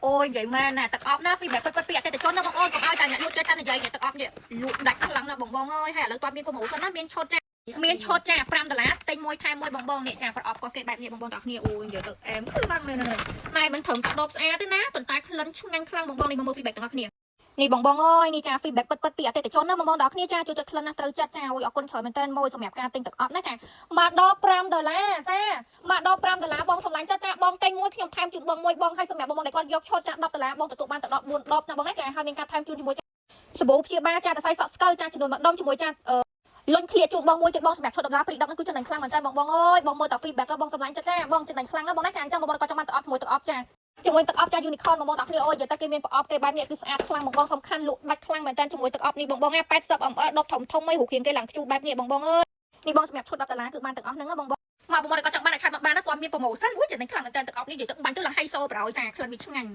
អូយនិយាយមែនណាទឹកអប់ណា feedback ពិតៗពីអតិថិជនណាបងប្អូនកុំឲ្យតែអ្នកលក់ចេះតែនិយាយទឹកអប់នេះលក់ដាច់ខ្លាំងណាស់បងបងអើយហើយឥឡូវតើមាន promotion ណាមានឈុតចាមានឈុតចា5ដុល្លារទិញមួយថែមមួយបងបងនេះចាប្រអប់ក៏គេបែបនេះបងបងទាំងគ្នាអូយនិយាយទៅអែមខ្លាំងណាស់ណែមិនត្រឹមតែដបស្អាតទេណាប៉ុន្តែក្លិនឆ្ងាញ់ខ្លាំងបងបងនេះមកមើល feedback ទាំងអស់គ្នានេះបងបងអើយនេះចា feedback ពិតៗពីអតិថិជនណាបងបងទាំងគ្នាចាជួយទឹកក្លិនណាត្រូវចិត្តចាអូយអរគុណច្រើនមែនតើមួយសម្រាប់ការទិញទឹកអប់ណាចាមកដល់5ដុល្លារចាមកដល់5ដុល្លារបងសម្លាញ់ចិត្តចាបងទិញមួយខ្ញុំថែមជូនបងមួយបងហើយសម្រាប់បងបងដែលគាត់យកឈុតចា10ដុល្លារបងទទួលបានទៅដល់4ដបណាបងណាចាហើយមានការថែមជូនជាមួយសាប៊ូព្យាបាលចាតសៃសក់ស្កូវចាចំនួនមួយដុំជាមួយចាអឺលុញឃ្លៀកជូនបងមួយទៀតបងសម្រាប់ឈុតដុល្លារព្រី10ហ្នឹងគឺចំណេញខ្លាំងមែនតើបងបងអើយបងមើលតែ feedback បងសម្លាញ់ចិត្តចាបងចំណេញខ្លាំងណាស់បងណាចាអញ្ចឹងបងបងក៏ចង់បានទឹកអប់ជាមួយទឹកអប់ចាជាមួយទឹកអប់ចា unicorn បងបងទាំងគ្នាអូយនិយាយតែគេមានប្រអប់គេបែបនេះគឺស្អាតខ្លាំងបងបងសំខាន់លក់ដាច់ខ្លាំងមែនតើជាមួយទឹកអប់នេះបងបង80 ml ដបធំធំអីរូបរាងគេឡើងខ្ជូបែបនេះបងបងអើយនេះបងសម្រាប់ឈុត10ដុល្លារគឺបានទាំងអស់ហ្នឹងបងបងមកបងបងក៏ចង់បានតែឆាត់មកបានណាគាត់មាន promotion មួយចំណេញខ្លាំងមែនតើទឹកអប់នេះនិយាយទៅបាញ់ទៅឡើងហៃសូប្រហើយចាក្លិនវាឆ្ងាញ់។